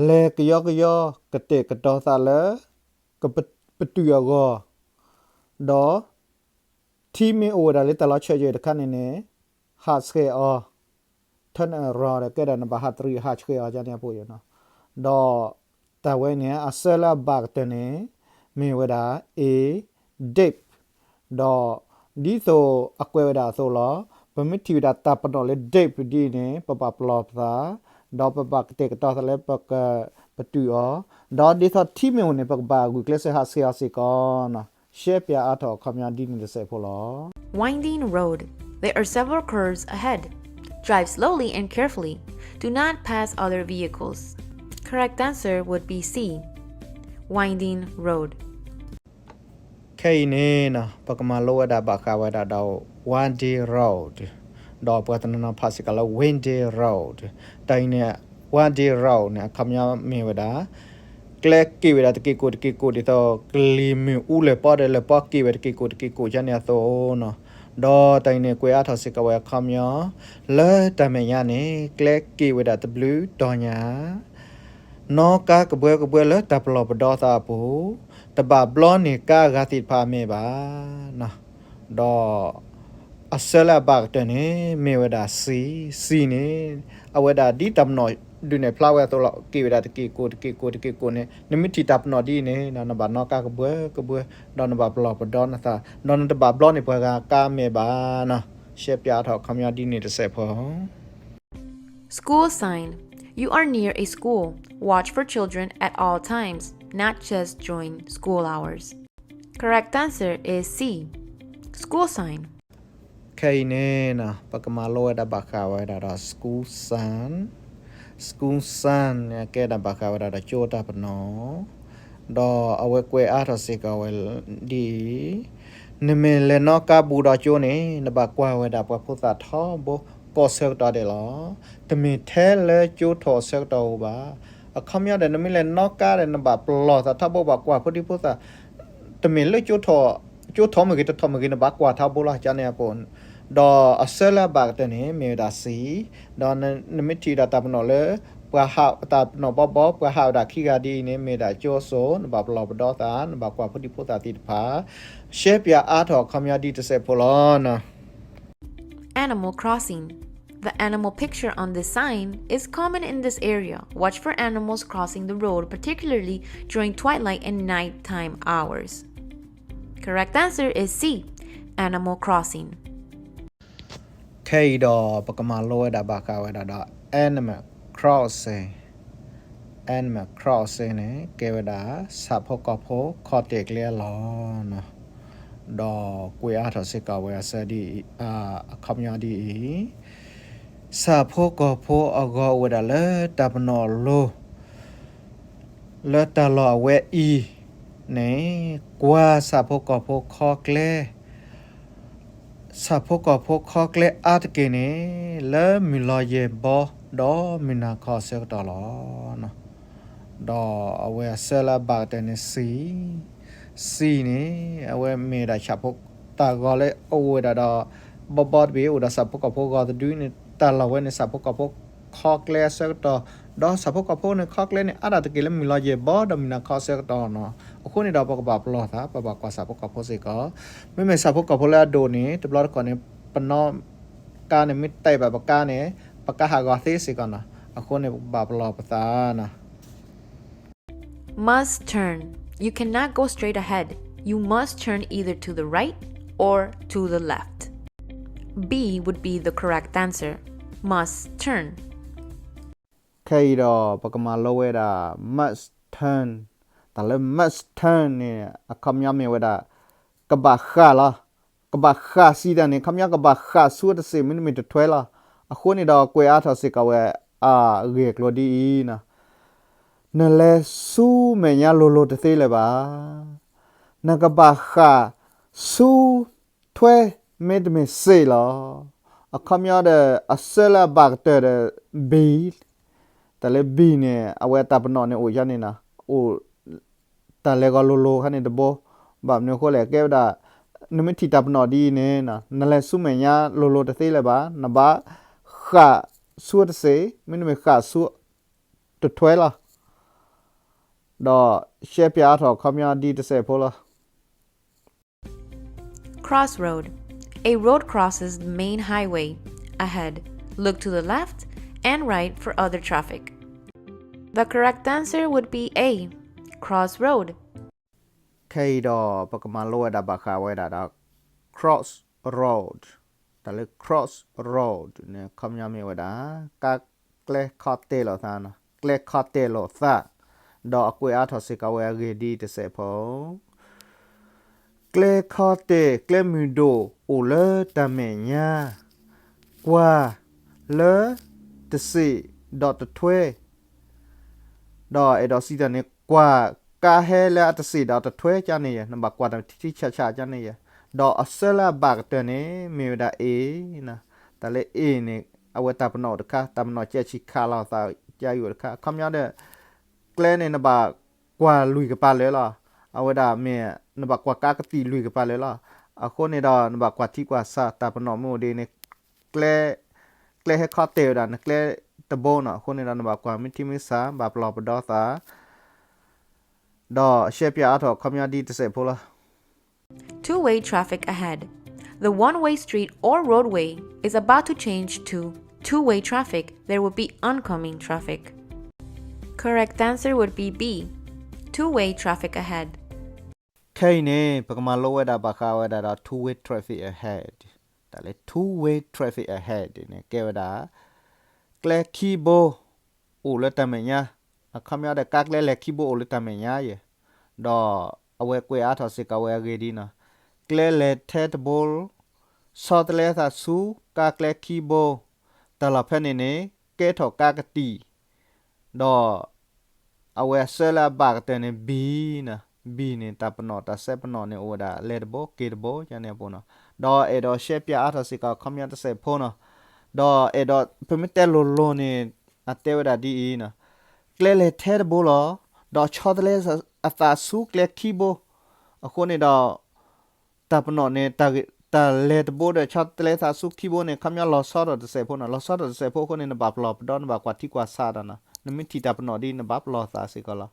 လဲၤကယီကယီ ကတဲာ်ကတီၤသးလၢ ကပတုာ်အဂီၢ်, ဒီး ထံမ့ၢ်အိၣ်ဝဲဒၣ်လၢတၢ်လီၤဆၢၣ်ယၢၢ်တခါန့ၣ်န့ၣ် ဟးဆှဲးအီၤ, turn around ဒီးကဲဒၣ်နဘၣ်ဟးတရံးဟးဆှဲးအီၤဒ်န့ၣ်အပူၤနီၤ. ဒီးတၢ်ဝဲန့ၣ် အဆၢလၢအဘၣ်ကတၢၢ်န့ၣ် မ့ၢ်ဝဲဒၣ် A, dip, ဒီးဒ်သိးအကွဲးဝဲဒၣ်အသိးလီၤ. ပမ့ၢ်ထံၣ်ဝဲဒၣ်တၢ်ပနီၣ်လၢ dip ဒ်အံၤန့ၣ် ပဘၣ်ပလီၢ်ပသး, ဒီးပဘၣ်ကတဲာ်ကတီၤသးလၢပကပတုာ်အီၤ, ဒီးဒ်သိးထံမ့ၢ်အိၣ်န့ၣ် ပကဘၣ်ဂုာ်ကျဲးစၢးဟးဆှဲးအီၤစ့ၢ်ကီးနီၤ. ရှဲပၠးအါထီၣ်အခီပညီဒ်န့ၣ်တစဲးဖိလီၤ. Winding road. There are several curves ahead. Drive slowly and carefully. Do not pass other vehicles. Correct answer would be C. Winding road. ခဲအံၤန့ၣ်နီၤ ပကမၤလိဝဲဒၣ်ဘၣ်ဃးဝဲဒၣ်ဒီး winding road, ဒီးပှၤတနီၤနီၤဖးစ့ၢ်ကီးလၢ windy road. တၢ်အံၤန့ၣ် windy road န့ၣ် အခီပညီမ့ၢ်ဝဲဒၣ် ကျဲက့ၣ်ဝဲဒၣ်တက့ၢ်ကိၣ်တက့ၢ်ကိၣ် ဒ်သိးကလံၤမုၢ်အူလၢၢ်ပီဒီး လၢၢ်ပီက့ၣ်ဝဲတက့ၢ်ကိၣ်တက့ၢ်ကိၣ်ယါန့ၣ်အသိးနီၤ. ဒီးတၢ်အံၤန့ၣ် ကွဲးအါထီၣ်စ့ၢ်ကီးဝဲအခီပညီ လၢတၢ်မဲာ်ညါန့ၣ် ကျဲက့ၣ်ဝဲဒၣ်တဘျုးတီၤညါ နီၣ်ကါကဘှၢကဘှၢလၢတၢ်ပလီၢ်ပဒီသးအပူၤ, တဘၣ်ဘျီန့ၢ်ကါအဂၤသ့ၣ်တဖၣ်အမဲာ်ဘၣ်. ဒီးအဆၢလၢအဘၣ်ကတၢၢ်န့ၣ် မ့ၢ်ဝဲဒၣ် C, C န့ၣ် အဝဲဒၣ်ဒ်တၢ်ပနီၣ်ဒုးနဲၣ်ဖျါဝဲအသိးလီၤ. က့ၣ်ဝဲဒၣ်တက့ၢ်ကိၣ်တက့ၢ်ကိၣ်တက့ၢ်ကိၣ်န့ၣ် နမ့ၢ်ထံၣ်တၢ်ပနီၣ်ဒ်အံၤန့ၣ် နဘၣ်နီၣ်ကါကဘှၢကဘှၢ ဒီးနဘၣ်ပလီၢ်ပဒီနသး ဒီးနတဘၣ်ဘျီန့ၢ်ပှၤဂၤကါမဲာ်ဘၣ်နီၤ. ရှဲပၠးအါထီၣ်အခီပညီဒ်န့ၣ်တစဲးဖိ School sign. You are near a school. Watch for children at all times, not just during school hours. Correct answer is C. School sign. ခဲအံၤန့ၣ်နီၤ ပကမၤလိဝဲဒၣ်ဘၣ်ဃးဝဲဒၣ်ဒီး school sign. School sign န့ၣ် ကဲဒၣ်ဘၣ်ဃးဝဲဒၣ်ဒီးကၠိတၢ်ပနီၣ်, ဒီးအဝဲကွဲးအါထီၣ်စ့ၢ်ကီးဝဲဒ်အံၤ, နမ့ၢ်လဲၤနီၣ်ကါဘူးဒီးကၠိန့ၣ် နဘၣ်ကွၢ်ဝဲဒၣ်ပှၤဖိသၣ်ထီဘိကိးဆၢကတီၢ်ဒဲးလီၤ. တမ့ၢ်ထဲလၢကၠိထီၣ်အဆၢကတီၢ်ဧိၤဘၣ်. အခီပညီဒီး နမ့ၢ်လဲၤနီၣ်ကါဒီး နဘၣ်ပလီၢ်သးထီဘိ ဘၣ်ကွၢ်ဖိဒံဖိသၣ် တမ့ၢ်လၢကၠိထီၣ်မ့ၢ်ဂ့ၤ တထီၣ်မ့ၢ်ဂ့ၤ နဘၣ်ကွၢ်ထီဘိလီၤ ကန့ၣ်အပူၤ, ဒီးအဆၢလၢအဘၣ်ကတၢၢ်န့ၣ် မ့ၢ်ဝဲဒၣ် C, ဒီးနမ့ၢ်ထံၣ်ဝဲဒၣ်တၢ်ပနီၣ်လၢ ပှၤဟးတၢ်ပနီၣ်ဘီဘီ ပှၤဟးဝဲဒၣ်ခံဂၤဒ်အံၤန့ၣ် မ့ၢ်ဒၣ်ကၠိအစိၤ နဘၣ်ပလီၢ်ပဒီသး နဘၣ်ကွၢ်ဖိဒံဖိသၣ်သ့ၣ်တဖၣ်, ရှဲပၠးအါထီၣ်အခီပညီဒ်တစဲးဖိလီၤ. Animal crossing. The animal picture on this sign is common in this area. Watch for animals crossing the road, particularly during twilight and nighttime hours. Correct answer is C, Animal Crossing. ခဲအံၤဒီး ပကမၤလိဝဲဒၣ်ဘၣ်ဃးဝဲဒၣ်ဒီး Animal Crossing. Animal Crossing န့ၣ် ကဲဝဲဒၣ် ဆၣ်ဖိကီၢ်ဖိခီၣ်တဲာ်ကျဲအလီၢ်နီၤ, ဒီးကွဲးအါထီၣ်စ့ၢ်ကီးဝဲအဆၢဒ်အံၤ, အခီပညီဒ်အံၤ, ဆၣ်ဖိကီၢ်ဖိအဂီၢ်အိၣ်ဝဲဒၣ်လၢတၢ်ပနီၣ်လိၤ လၢတၢ်လီၢ်အဝဲအံၤန့ၣ် ကွၢ်ဆၣ်ဖိကီၢ်ဖိခီကျဲ, ဆၣ်ဖိကီၢ်ဖိခီကျဲအါတက့ၢ်န့ၣ် လၢမုၢ်လီၤယဲၢ်ဘီ ဒီးမုၢ်နၤခီအဆၢကတီၢ်လီၤ. ဒီးအဝဲအဆၢလၢအဘၣ်ကတၢၢ်န့ၣ် C, C န့ၣ် အဝဲမ့ၢ်ဒၣ်ဆၣ်ဖိ တၢ်ဂီၤလၢအအိၣ်ဝဲဒၣ်ဒီး ဘီဘီတဘ့ၣ် အိၣ်ဒီးဆၣ်ဖိကီၢ်ဖိဂီၤတဒုန့ၣ် တၢ်လီၢ်ဝဲန့ၣ် ဆၣ်ဖိကီၢ်ဖိခ ခီကျဲအဆၢကတီၢ်, ဒီးဆၣ်ဖိကီၢ်ဖိန့ၣ် ခီကျဲန့ၣ် အါဒၣ်တက့ၢ်လၢမုၢ်လီၤယဲၢ်ဘီ ဒီးမုၢ်နၤခီအဆၢကတီၢ်နီၤ. အဃိန့ၣ်ဒီး ပကဘၣ်ပလီၢ်သး ပဘၣ်ကွၢ်ဆၣ်ဖိကီၢ်ဖိစ့ၢ်ကီး. မ့မ့ၢ်ဆၣ်ဖိကီၢ်ဖိလၢအဒိၣ်န့ၣ် တဘျီတခီၣ်န့ၣ် ပနီၣ်ကါန့ၣ် မ့ၢ်တဲဘၣ်ပကါန့ၣ် ပကါဟးဂီၤသ့စ့ၢ်ကီးနီၤ. အဃိန့ၣ် ပကဘၣ်ပလီၢ်ပသးနီၤ. Must turn. You cannot go straight ahead. You must turn either to the right or to the left. B would be the correct answer. Must turn. ခဲအံၤဒီး ပကမၤလိဝဲဒၣ် must turn. တၢ်လၢ must turn န့ၣ် အခီပညီမ့ၢ်ဝဲဒၣ် ကဘၣ်ဃၣ်လီၤ. ကဘၣ်ဃၣ်စံးတၢ်န့ၣ် အခီပညီကဘၣ်ဃၣ်ဆူအတစ့ၣ် မ့တမ့ၢ်တထွဲလီၤ. အဃိန့ၣ်ဒီး ကွဲးအါထီၣ်စ့ၢ်ကီးဝဲအဂ့ၢ်အကျိၤဒ်အံၤနီၤ. နလဲၤဆူမဲာ်ညါလိၤလိၤတသ့လၢၤဘၣ်. နကဘၣ်ဃၣ်ဆူထွဲ မ့တမ့ၢ်စ့ၣ်လီၤ. အခီပညီဒီး အဆၢလၢအဘၣ်ကတၢၢ်ဒီး B, တၢ်လၢ B န့ၣ် အဝဲတၢ်ပနီၣ်န့ၣ်အိၣ်ယါန့ၣ်နီၤ, အိၣ်တၢ်လဲၤဂီၤလိၤလိၤခါန့ၣ်တဘိ, ဘၣ်မနုၤအဃိလဲၣ် ကဲဝဲဒၣ် နမ့ၢ်ထံၣ်တၢ်ပနီၣ်ဒ်အံၤန့ၣ် နလဲၤဆူမဲာ်ညါလိၤလိၤတသ့လၢၤဘၣ်, နဘၣ်ဃၣ်ဆူတစ့ၣ် မ့တမ့ၢ်ဃၣ်ဆူတထွဲလီၤ. ဒီးရှဲပၠးအါထီၣ်အခီပညီဒ်တစဲးဖိလီၤ. Crossroad. A road crosses the main highway. Ahead, look to the left and right for other traffic. The correct answer would be A, crossroad. ခဲအံၤဒီး ပကမၤလိဝဲဒၣ်ဘၣ်ဃးဝဲဒၣ်ဒီး crossroad, တၢ်လၢ crossroad န့ၣ် အခီပညီမ့ၢ်ဝဲဒၣ် ကါကျဲခီတဲာ်လိာ်သး, ကျဲခီတဲာ်လိာ်သး, ဒီးအကွဲးအါထီၣ်စ့ၢ်ကီးဝဲအဂ့ၢ်ဒ်တစဲးဖိ ကျဲခီတဲာ် ကျဲမုၢ်ဒိၣ်အိၣ်လၢတၢ်မဲာ်ညါ, ကွၢ်လၢတစ့ၣ်ဒီးတထွဲ, ဒီးအဲၣ်ဒိးစံးတၢ်န့ၣ် ကွၢ်ကါဟဲလၢအတစ့ၣ်ဒီးတထွဲကန့ၣ်ယဲ, နဘၣ်ကွၢ်တၢ်ထံထံဆးဆးကန့ၣ်ယဲ, ဒီးအဆၢလၢအဘၣ်ကတၢၢ်န့ၣ် မ့ၢ်ဝဲဒၣ် A နီၤ, တၢ်လၢ A န့ၣ် အဝဲတၢ်ပနီၣ်တခါ, တၢ်ပနီၣ်ကဲဆံးခးလီၤသး ကယုၢ်တခါ, အခီပညီဒီး ကျဲန့ၣ် နဘၣ်ကွၢ်လွံၢ်ကပၤလၢာ်လီၤ. အဝဲဒၣ်မ့ၢ် နဘၣ်ကွၢ်ကါကသံၣ်လွံၢ်ကပၤလၢာ်လီၤ. အဃိန့ၣ်ဒီး နဘၣ်ကွၢ်ထံကွၢ်ဆး တၢ်ပနီၣ်မ့ၢ်အိၣ်ဒ်န့ၣ် ကျဲ, ကျဲဟဲခီတဲာ်ဝဲဒၣ် နကျဲတဘိနီၤ. အဃိန့ၣ်ဒီး နဘၣ်ကွၢ်မ့ၢ်ထံမ့ၢ်ဆး ဘၣ်ပလီၢ်ပဒီသး ဒီးရှဲပၠးအါထီၣ်အခီပညီဒ်တစဲးဖိလီၤ. Two-way traffic ahead. The one-way street or roadway is about to change to two-way traffic. There will be oncoming traffic. Correct answer would be B, two-way traffic ahead. ခဲအံၤန့ၣ် ပကမၤလိဝဲဒၣ်ဘၣ်ဃးဝဲဒၣ်ဒီး two-way traffic ahead. တၢ်လၢ two-way traffic ahead န့ၣ် ကဲဝဲဒၣ် ကျဲခံဘိအိၣ်လၢတၢ်မဲာ်ညါ, အခီပညီဒီး ကါကျဲလဲၤခံဘိအိၣ်လၢတၢ်မဲာ်ညါယဲ, ဒီးအဝဲကွဲးအါထီၣ်စ့ၢ်ကီးဝဲအဂ့ၢ်ဒ်နီၤ, ကျဲလဲၤထဲတဘိ ဆီတလဲသးဆူ ကါကျဲခံဘိ, တၢ်လီၢ်ဖဲန့ၣ်န့ၣ် ကဲထီၣ်ကါကသံၣ်, ဒီးအဝဲအဆၢလၢအဘၣ်ကတၢၢ်န့ၣ် B နီၤ, B န့ၣ် တၢ်ပနီၣ်တၢ်စဲပနီၣ်န့ၣ် အိၣ်ဝဲဒၣ်လဲၤတဘိက့ၤတဘိ ကန့ၣ်အပူၤနီၤ, ဒီးအဲၣ်ဒိးရှဲပၠးအါထီၣ်စ့ၢ်ကီး အခီပညီတစဲးဖိနီၤ, ဒီးအဲၣ်ဒိးပမ့ၢ်တဲလိၤလိၤန့ၣ် အတဲဝဲဒၣ်ဒ်အံၤနီၤ, ကျဲလဲၤထဲတဘိလီၤ, ဒီးဆီတလဲအသးဆူကျဲခံဘိ, အဃိန့ၣ်ဒီး တၢ်ပနီၣ်န့ၣ် တၢ်လဲၤတဘိဒီးဆီတလဲသးဆူခံဘိန့ၣ် အခီပညီလီၤဆီထီၣ်တစဲးဖိနီၤ, လီၤဆီထီၣ်တစဲးဖိအဃိန့ၣ် နဘၣ်ပလီၢ်ပဒီ နဘၣ်ကွၢ်ထံကွၢ်ဆးတၢ်နီၤ, နမ့ၢ်ထံၣ်တၢ်ပနီၣ်ဒ် နဘၣ်ပလီၢ်သးစ့ၢ်ကီးလီၤ.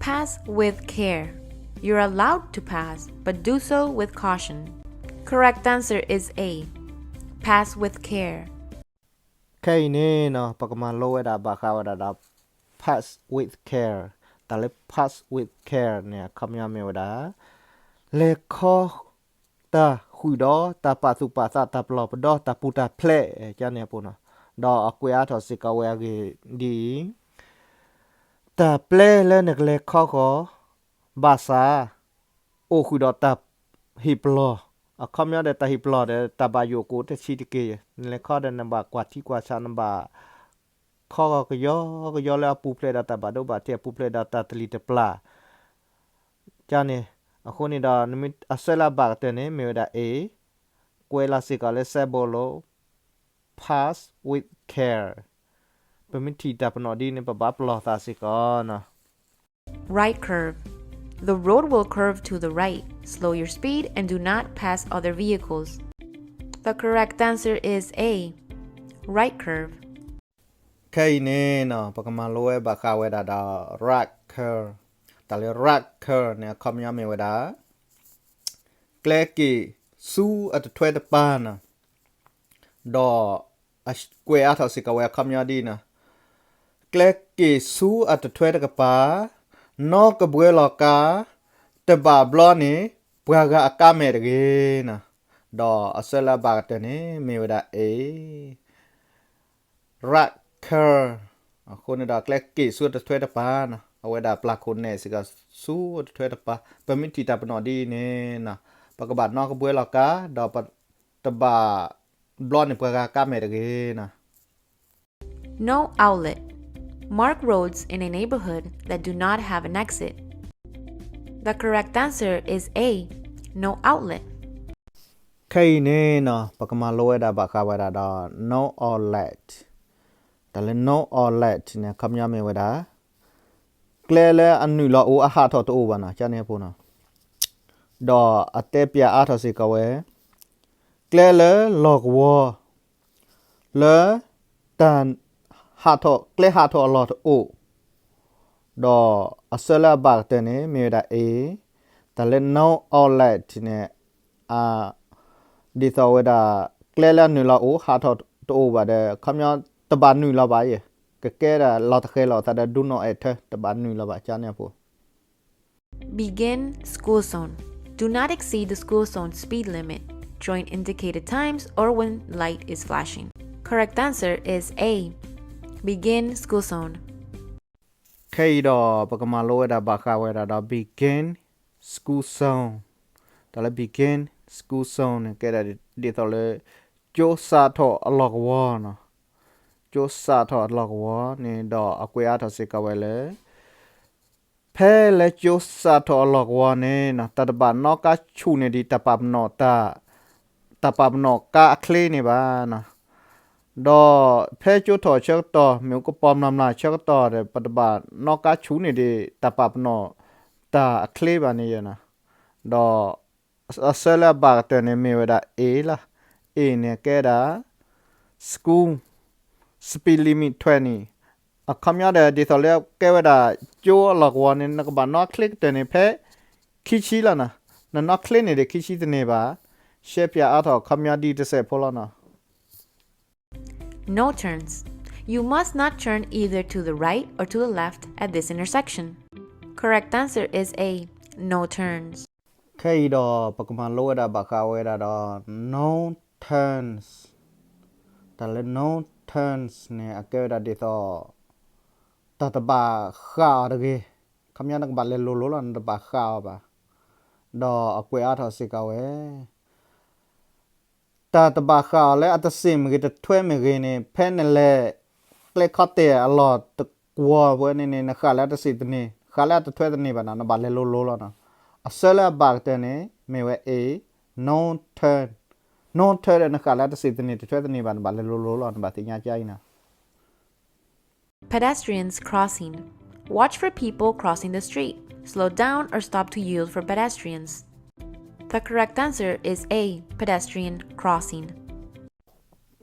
Pass with care. You're allowed to pass, but do so with caution. Correct answer is A, pass with care. ခဲအံၤန့ၣ်နီၤ ပကမၤလိဝဲဒၣ်ဘၣ်ဃးဝဲဒၣ်ဒီး pass with care, တၢ်လၢ pass with care န့ၣ် အခီပညီမ့ၢ်ဝဲဒၣ် လဲၤခီတၢ်ဃုာ်ဒီးတၢ်ပာ်သူၣ်ပာ်သး တၢ်ပလီၢ်ပဒီ တၢ်ပူၤတၢ်ဖျဲး ကန့ၣ်အပူၤနီၤ, ဒီးအကွဲးအါထီၣ်စ့ၢ်ကီးဝဲအဂ့ၢ်ဒ်အံၤ တၢ်ပျဲလၢနကလဲၤခီဃီၤ ဘၣ်ဆၣ် အိၣ်ဃုာ်ဒီးတၢ်ဟ့ၣ်ပလီၢ်, အခီပညီဒီးတၢ်ဟ့ၣ်ပလီၢ်ဒီး တၢ်ဘၣ်ယိၣ်ကိးတဆံးတက့ၢ်, နလဲၤခီဒီး နဘၣ်ကွၢ်ထံကွၢ်ဆး နဘၣ်ခီဃီၤကယီကယီလၢအပူၤဖျဲးဒီးတၢ်ဘၣ်ဒိဘၣ်ထံး အပူၤဖျဲးဒီးတၢ်တလံၤတပျၢ် ကန့ၣ်, အဃိန့ၣ်ဒီး နမ့ၢ်အဆၢလၢအဘၣ်ကတၢၢ်န့ၣ် မ့ၢ်ဝဲဒၣ် A, ကွဲးလီၤစ့ၢ်ကီးလၢစဲဘိလိၤ pass with care. ပမ့ၢ်ထံၣ်တၢ်ပနီၣ်ဒ်န့ၣ် ပဘၣ်ပလီၢ်သးစ့ၢ်ကီးနီၤ. Right curve. The road will curve to the right. Slow your speed and do not pass other vehicles. The correct answer is A, right curve. ခဲအံၤန့ၣ်နီၤ ပကမၤလိဝဲဘၣ်ဃးဝဲဒၣ်ဒီး right curve. တၢ်လၢ right curve န့ၣ် အခီပညီမ့ၢ်ဝဲဒၣ် ကျဲက့ၤဆူအတထွဲတပၤနီၤ, ဒီးအကွဲးအါထီၣ်စ့ၢ်ကီးဝဲအခီပညီဒ်နီၤ, ကျဲက့ၤဆူအတထွဲတကပၤ, နီၣ်ကဘှဲလီၤကါ, တဘၣ်ဘျီန့ၣ် ပှၤဂၤအကါမဲာ်တဂ့ၤနီၤ, ဒီးအဆၢလၢအဘၣ်ကတၢၢ်န့ၣ် မ့ၢ်ဝဲဒၣ် A, right curve. အဃိန့ၣ်ဒီး ကျဲက့ၤဆူအတထွဲတပၤနီၤ, အဝဲဒၣ်ပျၢ်ခိၣ်နဲၣ်စ့ၢ်ကီးဆူအတထွဲတပၤ, ပမ့ၢ်ထံၣ်တၢ်ပနီၣ်ဒ်အံၤန့ၣ်နီၤ, ပကဘၣ်နီၣ်ကဘှဲလီၤကါ, ဒီးပတဘၣ်ဘျီန့ၣ် ပှၤဂၤကါမဲာ်တဂ့ၤနီၤ. No outlet. Mark roads in a neighborhood that do not have an exit. The correct answer is A, no outlet. ခဲအံၤန့ၣ်နီၤ ပကမၤလိဝဲဒၣ်ဘၣ်ဃးဝဲဒၣ်ဒီး no outlet. တၢ်လၢ no outlet န့ၣ် အခီပညီမ့ၢ်ဝဲဒၣ် ကျဲလၢအနုာ်လီၤအိၣ်အဟးထီၣ်တအိၣ်ဘၣ်နီၤ, ကန့ၣ်အပူၤနီၤ, ဒီးအတဲပၠးအါထီၣ်စ့ၢ်ကီးဝဲ ကျဲလၢလီၢ်ကဝီၤ လၢတၢ်ဟးထီၣ် ကျဲဟးထီၣ်အလီၢ်တအိၣ်, ဒီးအဆၢလၢအဘၣ်ကတၢၢ်န့ၣ် မ့ၢ်ဝဲဒၣ် A, တၢ်လၢ no outlet န့ၣ် ဒ်သိးဝဲဒၣ် ကျဲလၢအနုာ်လီၤအိၣ်ဟးထီၣ်တအိၣ်ဘၣ်ဒီး ခီပညီတဘၣ်နုာ်လီၤဘၣ်ယဲ, ကကဲဒၣ်လီၤတဃဲၤလီၤအသးဒီး do not enter တဘၣ်နုာ်လီၤဘၣ် ကန့ၣ်အပူၤ. Begin school zone. Do not exceed the school zone speed limit during indicated times or when light is flashing. Correct answer is A. Begin school zone. ခဲအံၤဒီး ပကမၤလိဝဲဒၣ်ဘၣ်ဃးဝဲဒၣ်ဒီး begin school zone. တၢ်လၢ begin school zone န့ၣ် ကဲဒၣ်ဒ်သိးလၢ ကၠိစးထီၣ်အလီၢ်ကဝီၤနီၤ, ကၠိစးထီၣ်အလီၢ်ကဝီၤန့ၣ်ဒီး အကွဲးအါထီၣ်စ့ၢ်ကီးဝဲလၢ ဖဲလၢကၠိစးထီၣ်အလီၢ်ကဝီၤန့ၣ်နီၤ တၢ်တဘၣ်နီၣ်ကါဆူၣ်န့ၢ်ဒံးတၢ်ပာ်ပနီၣ်တၢ် တၢ်ပာ်ပနီၣ်ကါအချ့န့ၣ်ဘၣ်နီၤ, ဒီးဖဲကၠိထီၣ်ဆၢကတီၢ် မ့ၣ်အူကပီၤမျၢ်မျၢ်ဆၢကတီၢ်ဒီး ပတဘၣ်နီၣ်ကါဆူၣ်န့ၢ်ဒံးတၢ်ပာ်ပနီၣ်တၢ်အချ့ဘၣ်န့ၣ်ယဲနီၤ, ဒီးအဆၢလၢအဘၣ်ကတၢၢ်န့ၣ်မ့ၢ်ဝဲဒၣ် A လီၤ. A န့ၣ်ကဲဒၣ် school speed limit twenty အခီပညီဒီး ဒ်သိးလၢကဲဝဲဒၣ် ကၠိအလီၢ်ကဝီၤန့ၣ် နကဘၣ်နီၣ်ချ့ကတၢၢ်န့ၣ်ဖဲ ခံဆံလီၤနီၤ, နနီၣ်ချ့န့ၢ်ဒီးခံဆံတန့ၢ်ဘၣ်, ရှဲပၠးအါထီၣ်အခီပညီဒ်တစဲးဖိလီၤနီၤ. No turns. You must not turn either to the right or to the left at this intersection. Correct answer is A, no turns. ခဲအံၤဒီး ပကမၤလိဝဲဒၣ်ဘၣ်ဃးဝဲဒၣ်ဒီး no turns. တၢ်လၢ no turns န့ၣ် အကဲဝဲဒၣ်ဒ်သိး တၢ်တဘၣ်ဃးအီၤတဂ့ၤ, ခီပညီနကဘၣ်လဲၤလိၤလိၤလီၤ နတဘၣ်ဃးအီၤဘၣ်, ဒီးအကွဲးအါထီၣ်စ့ၢ်ကီးဝဲ တၢ်တဘၣ်ဃးအီၤလၢအတစ့ၣ်မ့ၢ်ဂ့ၤ တထွဲမ့ၢ်ဂ့ၤန့ၣ် ဖဲနလဲၤ ကျဲခီတဲာ်အလီၢ်တကွီၤဝဲန့ၣ်န့ၣ် နဃးလၢအတစ့ၣ်တန့ၢ် ဃးလၢအတထွဲတန့ၢ်ဘၣ်နီၤ နဘၣ်လဲၤလိၤလိၤလီၤနီၤ. အဆၢလၢအဘၣ်ကတၢၢ်န့ၣ် မ့ၢ်ဝဲ A, no turn, no turn ဒီးနဃးလၢအတစ့ၣ်တန့ၢ် တထွဲတန့ၢ်ဘၣ် နဘၣ်လဲၤလိၤလိၤလီၤ နဘၣ်သ့ၣ်ညါကါအံၤနီၤ. Pedestrians crossing. Watch for people crossing the street. Slow down or stop to yield for pedestrians. The correct answer is A, pedestrian crossing.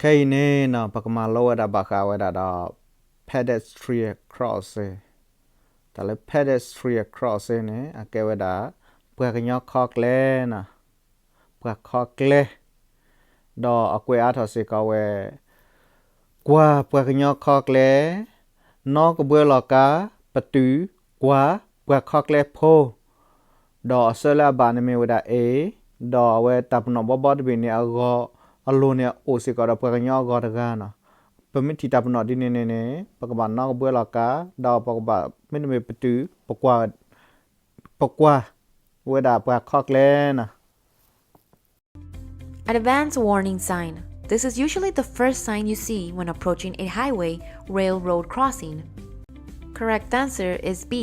ခဲအံၤန့ၣ်နီၤ ပကမၤလိဝဲဒၣ်ဘၣ်ဃးဝဲဒၣ်ဒီး pedestrian crossing. တၢ်လၢ pedestrian crossing န့ၣ် အကဲဝဲဒၣ် ပှၤကညီခီကျဲနီၤ, ပှၤခီကျဲ, ဒီးအကွဲးအါထီၣ်စ့ၢ်ကီးဝဲ ကွၢ်ပှၤကညီခီကျဲ, နီၣ်ကဘှဲလီၤကါ, ပတုာ်, ကွၢ်ပှၤခီကျဲဖိ, ဒီးအဆၢလၢအဘၣ်န့ၣ်မ့ၢ်ဝဲဒၣ် A, ဒီးအဝဲတၢ်ပနီၣ်ဘီဘီတဘ့ၣ်န့ၣ် အဂီၤအလိၤန့ၣ် အအိၣ်စ့ၢ်ကီးဒီးပှၤကညီအဂီၤတဂၤနီၤ. ပမ့ၢ်ထံၣ်တၢ်ပနီၣ်ဒ်န့ၣ်န့ၣ်န့ၣ် ပကဘၣ်နီၣ်ကဘှဲလီၤကါ, ဒီးပကဘၣ်မ့တမ့ၢ်ပတုာ်, ပကွၢ်, ပကွၢ်ဝဲဒၣ်ပှၤခီကျဲနီၤ. Advance warning sign. This is usually the first sign you see when approaching a highway, railroad crossing. Correct answer is B,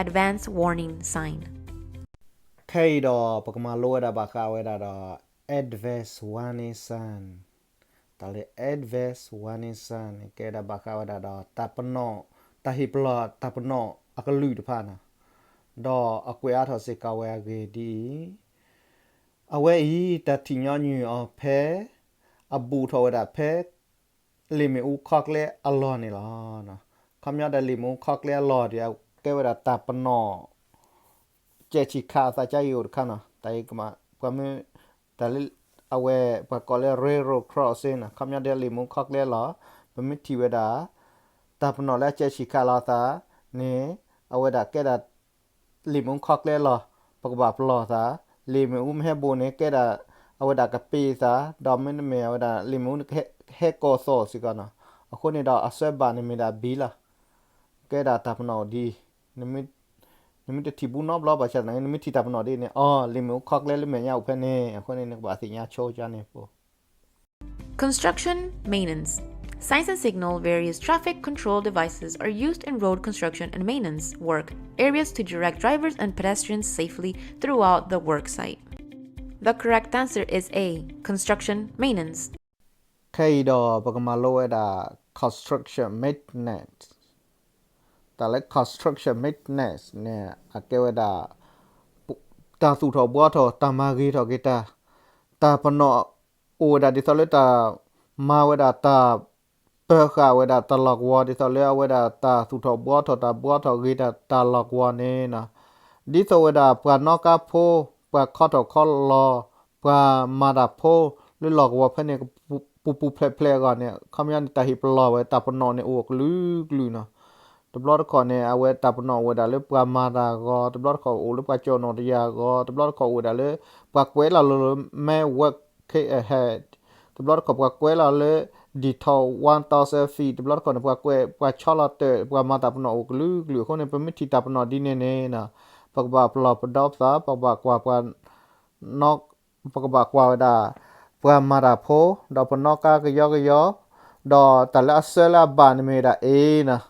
advance warning sign. ခဲအံၤဒီး ပကမၤလိဝဲဒၣ်ဘၣ်ဃးဝဲဒၣ်ဒီး advance warning sign. တၢ်လၢ advance warning sign န့ၣ် ကဲဒၣ်ဘၣ်ဃးဝဲဒၣ်ဒီး တၢ်ပနီၣ်, တၢ်ဟ့ၣ်ပလီၢ်တၢ်ပနီၣ်အကလုာ်တဖၣ်နီၤ. ဒီးအကွဲးအါထီၣ်စ့ၢ်ကီးဝဲအဂ့ၢ်ဒ်အံၤ, အဝဲအံၤ တၢ်ထံၣ်ညီနုၢ်အီၤဖဲ အဘူးထီၣ်ဝဲဒၣ်ဖဲ လံာ်မ့ၣ်အူခီကျဲအလီၢ်န့ၣ်လီၤ. ခီပညီဒီးလံာ်မ့ၣ်အူခီကျဲအလီၢ်ဒီး ကဲဝဲဒၣ်တၢ်ပနီၣ် ကဲးဆံးခးအသးကါအံၤအိၣ်တခါနီၤ. တၢ်အံၤကမး ပှၤမ့ၢ် တၢ်လၢ အဝဲပှၤကိးလၢ railroad crossing နီၤ. ခီပညီဒီးလံာ်မ့ၣ်အူခီကျဲအလီၢ် ပမ့ၢ်ထံၣ်ဝဲဒၣ် တၢ်ပနီၣ်လၢအကဲးဆံးခးလီၤအသးန့ၣ် အဝဲဒၣ်ကဲဒၣ် လံာ်မ့ၣ်အူခီကျဲလီၤ. ပကဘၣ်ပလီၢ်သး လံာ်မ့ၣ်အူမ့ၢ်ဟဲဘိးန့ၣ် ကဲဒၣ် အဝဲဒၣ်ကပ့ၤသး ဒီးမ့တမ့ၢ်အဝဲဒၣ် လံာ်မ့ၣ်အူဟဲကိးသီၣ်စ့ၢ်ကီးနီၤ. အဃိန့ၣ်ဒီးအဆၢဘၣ်န့ၣ်မ့ၢ်ဒၣ် B လီၤ. ကဲဒၣ်တၢ်ပနီၣ်ဒ် နမ့ၢ်တထံၣ်ဘူးနီတဘျီဘၣ်ဆၣ်သနာ်က့ နမ့ၢ်ထံၣ်တၢ်ပနီၣ်ဒ်န့ၣ် အီၤ လံာ်မ့ၣ်အူခီကျဲလၢမဲာ်ညါအိၣ်ဖဲန့ၣ် အဃိန့ၣ် နကဘၣ်သ့ၣ်ညါဆိကန့ၣ်ဖိ Construction maintenance. Signs and signal, various traffic control devices are used in road construction and maintenance work areas to direct drivers and pedestrians safely throughout the work site. The correct answer is A, construction maintenance. ခဲအံၤဒီးပကမၤလိဝဲဒၣ် construction maintenance. တၢ်လၢ construction maintenance န့ၣ် အကဲဝဲဒၣ် တၢ်သူၣ်ထီၣ်ဘှီထီၣ် တၢ်မၤဂ့ၤထီၣ်က့ၤတၢ်, တၢ်ပနီၣ်အိၣ်ဝဲဒၣ်ဒ်သိးလၢတၢ်မၤဝဲဒၣ်တၢ် ပၢၤဃာ်ဝဲဒၣ်တၢ်လီၢ်ကဝီၤ ဒ်သိးလၢအဝဲဒၣ်တၢ်သူၣ်ထီၣ်ဘှီထီၣ် တၢ်ဘှီထီၣ်ဂ့ၤတၢ်တၢ်လီၢ်ကဝီၤန့ၣ်နီၤ. ဒ်သိးဝဲဒၣ်ပှၤနီၣ်ကါဖိ, ပှၤခီထီၣ်ခီလီၤ, ပှၤမၤတၢ်ဖိ လၢလီၢ်ကဝီၤဖဲန့ၣ် ပူၤပူၤဖျဲးဖျဲးအဂီၢ်န့ၣ် ခီပညီန့ၣ် တၢ်ဟ့ၣ်ပလီၢ်ဝဲတၢ်ပနီၣ်န့ၣ်အိၣ်အကလုာ်ကလုာ်နီၤ. တဘျီတခီၣ်န့ၣ် အဝဲတၢ်ပနီၣ်အိၣ်ဝဲဒၣ်လၢပှၤမၤတၢ်အဂီၢ်, တဘျီတခီၣ်အိၣ်လၢပှၤကၠီၣ်နီၣ်တယၤအဂီၢ်, တဘျီတခီၣ်အိၣ်ဝဲဒၣ်လၢ ပှၤကွဲးလီၤလၢ မဲဝဲခဲအဟဲ, တဘျီတခီၣ်ပှၤကွဲးလီၤလၢ detour one thousand feet, တဘျီတခီၣ်န့ၣ် ပှၤကွဲး ပှၤဆီလီၤတၢ် ပှၤမၤတၢ်ပနီၣ်အိၣ်ကလုာ်ကလုာ်အဃိန့ၣ် ပမ့ၢ်ထံၣ်တၢ်ပနီၣ်ဒ်န့ၣ်န့ၣ် ပကဘၣ်ပလီၢ်ပဒီပသး, ပကဘၣ်ကွၢ်ပှၤ ပကဘၣ်ကွၢ်ဝဲဒၣ် ပှၤမၤတၢ်ဖိ, ဒီးပနီၣ်ကါကယီကယီ, ဒီးတၢ်လၢအဆၢလၢအဘၣ်န့ၣ်မ့ၢ်ဝဲဒၣ် A နီၤ.